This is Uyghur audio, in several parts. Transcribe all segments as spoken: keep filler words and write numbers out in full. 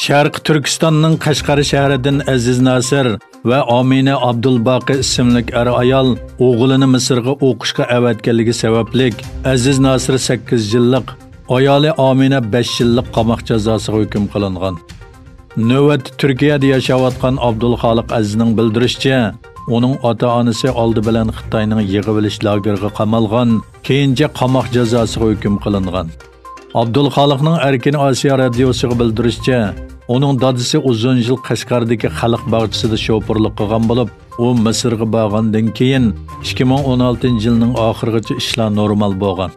شەرقىي تۈركىستاننىڭ قەشقەر شەھىرىدىن ئەزىز ناسىر ۋە ئامىنە ئابدۇلباقى ئىسىملىك ئەر-ئايال ئوغلىنى مىسىرغا ئوقۇشقا ئەۋەتكەنلىكى سەۋەبلىك، ئەزىز ناسىر سەككىز يىللىق، ئايالى ئامىنە بەش يىللىق قاماق جازاسىغا ھۆكۈم قىلىنغان. نۆۋەتتە تۈركىيەدە ياشاۋاتقان ئابدۇلخالىق ئەزىزنىڭ بىلدۈرۈشىچە، ئۇنىڭ ئاتا-ئانىسى ئالدى بىلەن خىتاينىڭ يىغىۋېلىش لاگېرىغا قامالغان، كېيىنچە قاماق جازاسىغا ھۆكۈم قىلىنغان. ئابدۇلخالىقنىڭ ئەركىن ئاسىيا رادىيوسىغا بىلدۈرۈشىچە، ئۇنىڭ دادىسى ئۇزۇن يىل قەشقەردىكى خەلق باغچىسىدا شوپۇرلۇق قىلغان بولۇپ، ئۇ مىسىرغا بارغاندىن كېيىن، ئىككى مىڭ ئون ئالتىنچى يىلنىڭ ئاخىرىغىچە ئىشلار نورمال بولغان.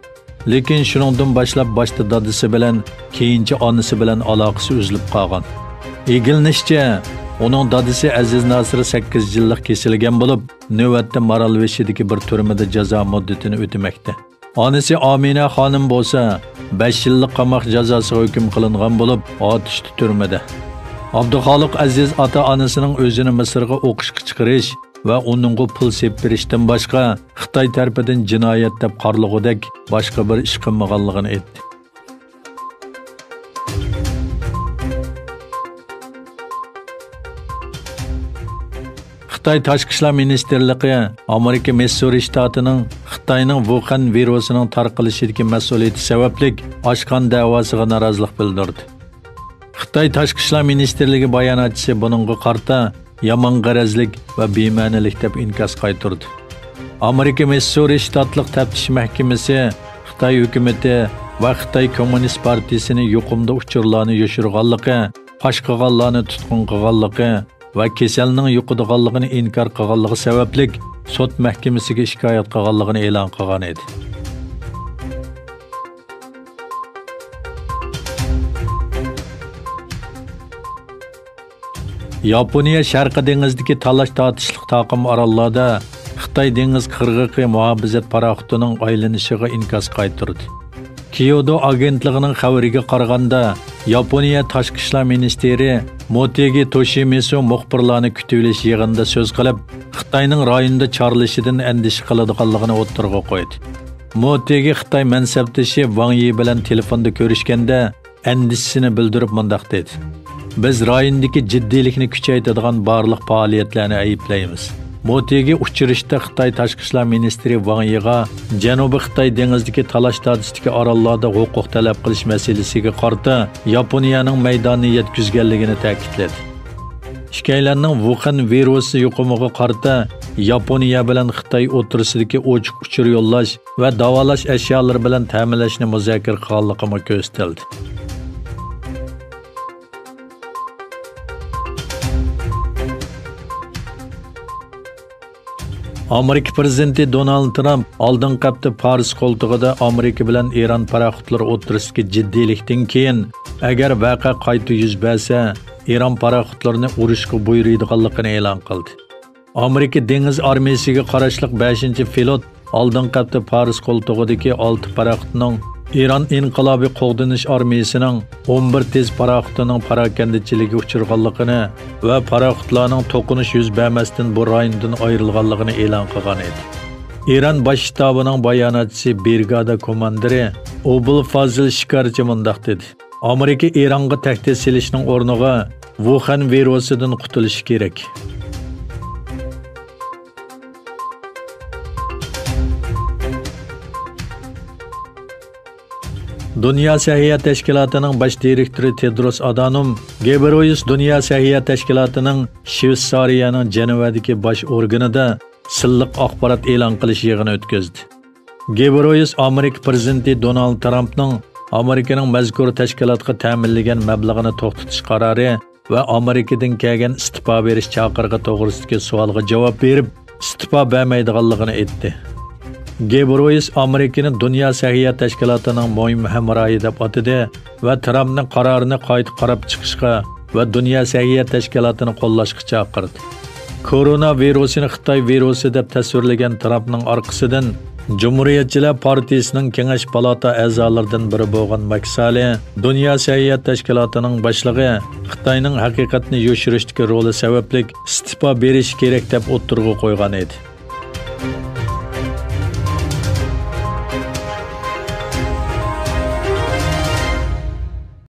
لېكىن شۇنىڭدىن باشلاپ باشتا دادىسى بىلەن، كېيىنچە ئانىسى بىلەن ئالاقىسى ئۈزۈلۈپ قالغان. ئىگىلىنىشىچە، ئۇنىڭ دادىسى ئەزىز ناسىر سەككىز يىللىق كېسىلگەن بولۇپ، نۆۋەتتە مارالبېشىدىكى بىر تۈرمىدە جازا مۇددىتىنى ئۆتىمەكتە. ئانىسى ئامىنە خانىم بولسا، بەش يىللىق قاماق جازاسىغا ھۆكۈم قىلىنغان بولۇپ، ئاتۇشتا تۈرمىدە. ئابدۇخالىق ئەزىز ئاتا-ئانىسىنىڭ ئۆزىنى مىسىرغا ئوقۇشقا چىقىرىش ۋە ئۇنىڭغا پۇل سېلىپ بېرىشتىن باشقا، خىتاي تەرىپىدىن جىنايەت دەپ قارىلىغۇدەك باشقا بىر ئىش قىلمىغانلىقىنى ئېيتتى. خىتاي تاشقى ئىشلار مىنىستىرلىقى ئامېرىكا مىسسۇرى شتاتىنىڭ خىتاينىڭ ۋۇخەن ۋىرۇسىنىڭ تارقىلىشىدىكى مەسئۇلىيىتى سەۋەبلىك ئاچقان دەۋاسىغا نارازىلىق بىلدۈردى. خىتاي تاشقى ئىشلار مىنىستىرلىكى باياناتچىسى بۇنىڭغا قارىتا يامان غەرەزلىك ۋە بىمەنىلىك دەپ ئىنكاس قايتۇردى. ئامېرىكا مىسسۇرى شتاتلىق تەپتىش مەھكىمىسى خىتاي ھۆكۈمىتى ۋە خىتاي كوممۇنىست پارتىيىسىنى يۇقۇمدا ئۇچۇرلارنى يوشۇرغانلىقى، پاش قىلغانلارنى تۇتقۇن قىلغانلىقى ۋە كېسەلنىڭ يۇقىدىغانلىقىنى ئىنكار قىلغانلىقى سەۋەبلىك سوت مەھكىمىسىگە شىكايەت قىلغانلىقىنى ئېلان قىلغان ئىدى. ياپونىيە شەرقىي دېڭىزدىكى تالاش-تارتىشلىق تاقىم ئاراللاردا خىتاي دېڭىز قىرغىقى مۇھاپىزەت پاراخوتىنىڭ ئايلىنىشىغا ئىنكاس قايتۇردى. كيودو ئاگېنتلىقىنىڭ خەۋىرىگە قارىغاندا، ياپونىيە تاشقى ئىشلار مىنىستىرى موتېگى توشىمىسۇ مۇخبىرلارنى كۈتۈۋېلىش يىغىنىدا سۆز قىلىپ، خىتاينىڭ رايوندا چارلىشىدىن ئەندىشە قىلىدىغانلىقىنى ئوتتۇرىغا قويدى. موتېگى خىتاي مەنسەپدىشى ۋاڭ يى بىلەن تېلېفوندا كۆرۈشكەندە، ئەندىشىسىنى بىلدۈرۈپ مۇنداق دېدى: «بىز رايوندىكى جىددىيلىكنى كۈچەيتىدىغان بارلىق پائالىيەتلەرنى ئەيىبلەيمىز.» موتېگى ئۇچرىشىشتا خىتاي تاشقى ئىشلار مىنىستىرى ۋاڭ يىغا جەنۇبىي خىتاي دېڭىزىدىكى تالاش-تارتىشتىكى ئاراللاردا ھوقۇق تەلەپ قىلىش مەسىلىسىگە قارىتا ياپونىيەنىڭ مەيداننى يەتكۈزگەنلىكىنى تەكىتلىدى. ئىككىيلەننىڭ ۋۇخەن ۋىرۇسى يۇقۇمىغا قارىتا ياپونىيە بىلەن خىتاي ئوتتۇرىسىدىكى ئوچۇق ئۇچۇر يوللاش ۋە داۋالاش ئەشيالىرى بىلەن تەمىنلەشنى مۇزاكىرە قىلغانلىقىمۇ كۆرسىتىلدى. ئامېرىكا پىرېزىدېنتى دونالد ترامپ ئالدىنقى ھەپتە پارس قولتۇقىدا ئامېرىكا بىلەن ئىران پاراخوتلىرى ئوتتۇرىسىدىكى جىددىيلىكتىن كېيىن، ئەگەر ۋەقە قايتا يۈز بەرسە، ئىران پاراخوتلىرىنى ئۇرۇشقا بۇيرۇيدىغانلىقىنى ئېلان قىلدى. ئامېرىكا دېڭىز ئارمىيىسىگە قاراشلىق بەشىنچى فلوت ئالدىنقى ھەپتە پارس قولتۇقىدىكى ئالتە پاراخوتنىڭ ئىران ئىنقىلابىي قوغدىنىش ئارمىيىسىنىڭ ئون بىر تېز پاراخوتىنىڭ پاراكەندىچىلىكىگە ئۇچرىغانلىقىنى ۋە پاراخوتلارنىڭ توقۇنۇش يۈز بەرمەستىن بۇ رايوندىن ئايرىلغانلىقىنى ئېلان قىلغان ئىدى. ئىران باش شتابىنىڭ باياناتچىسى برىگادا كوماندىرى ئوبۇل فازىل شىكارچى مۇنداق دېدى: «ئامېرىكا ئىرانغا تەھدىت سېلىشنىڭ ئورنىغا ۋۇخەن ۋىرۇسىدىن قۇتۇلۇشى كېرەك.» دۇنيا سەھىيە تەشكىلاتىنىڭ باش دىرېكتورى تېدروس ئادانوم گېبرېيېسۇس دۇنيا سەھىيە تەشكىلاتىنىڭ شۋېتسارىيەنىڭ جەنۋەدىكى باش ئورگىنىدا سىرلىق ئاخبارات ئېلان قىلىش يىغىنى ئۆتكۈزدى. گېبرېيېسۇس ئامېرىكا پىرېزىدېنتى دونالد ترامپنىڭ ئامېرىكىنىڭ مەزكۇر تەشكىلاتقا تەمىنلىگەن مەبلىغىنى توختىتىش قارارى ۋە ئامېرىكىدىن كەلگەن ئىستېپا بېرىش چاقىرىقى توغرىسىدىكى سوئالغا جاۋاب بېرىپ، ئىستېپا بەرمەيدىغانلىقىنى ئېيتتى. گېبرېيېسۇس ئامېرىكىنى دۇنيا سەھىيە تەشكىلاتىنىڭ مۇھىم ھەمراھى دەپ ئاتىدى ۋە ترامپنىڭ قارارىنى قايتا قاراپ چىقىشقا ۋە دۇنيا سەھىيە تەشكىلاتىنى قوللاشقا چاقىردى. كورونا ۋىرۇسىنى خىتاي ۋىرۇسى دەپ تەسۋىرلىگەن ترامپنىڭ ئارقىسىدىن جۇمھۇرىيەتچىلەر پارتىيىسىنىڭ كېڭەش پالاتا ئەزالىرىدىن بىرى بولغان ماك سالى دۇنيا سەھىيە تەشكىلاتىنىڭ باشلىقى خىتاينىڭ ھەقىقەتنى يوشۇرۇشتىكى رولى سەۋەبلىك ئىستېپا بېرىشى كېرەك دەپ ئوتتۇرىغا قويغان ئىدى.